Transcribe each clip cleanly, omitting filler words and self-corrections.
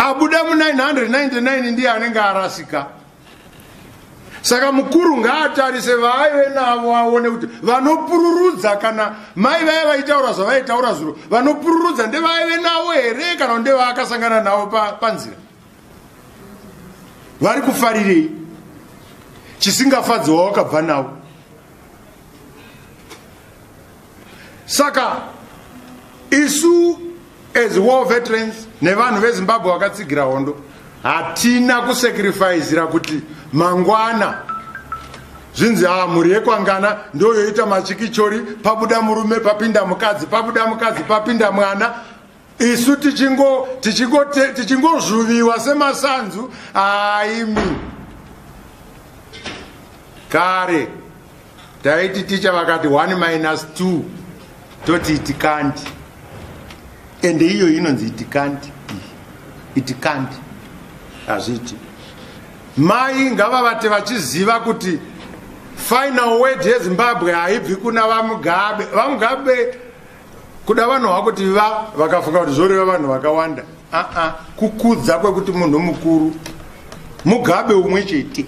Abuda mu999 ndiye anenge arasika. Saka mukuru ngaatarise vaaive navo, aone kuti vanopururudza, kana mai vaya vaitaura zvavaitaura zuro, vanopururudza ndevaive navo here kana ndevaakasangana navo panzira? Vari kufarirei chisingafadzi wawakabva navo? Saka isu as war veterans nevanhu veZimbabwe vakatsigira hondo, hatina kusacrificira kuti mangwana zvinzi a mhuri yekwangana ndoyoita machikichori, pabuda murume papinda mukadzi, pabuda mukadzi papinda mwana, isu tichingozvuviwa semasanzu. Aimi, kare taiti ticha vakati 1 minus 2 toti itikandi, ende iyo inonzi itikandi, itikandi hazviiti. Mai ngavavate vachiziva kuti final word yeZimbabwe haibvi kuna VaMugabe. VaMugabe kuda vanhu vakuti va vakafunga kuti zvoreva vanhu vakawanda. Aa, kukudza kwekuti munhu mukuru Mugabe umwe chete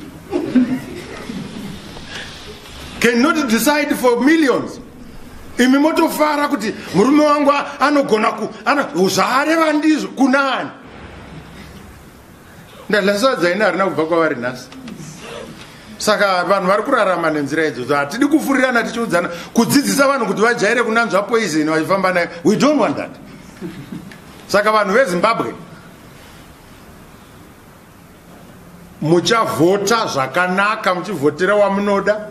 cannot decide for millions. Imi motofara kuti murume wangu anogona zvaareva ndizvo. Kunani ndadlasadza ine harina kubva kwavari nhasi. Saka vanhu vari kurarama nenzira idzodzo. Hatidi kufurirana tichiudzana, kudzidzisa vanhu kuti vajaire kunanzva poison vachifamba nayo. We don't want that. Saka vanhu veZimbabwe, muchavhota zvakanaka, muchivhotera wamunoda.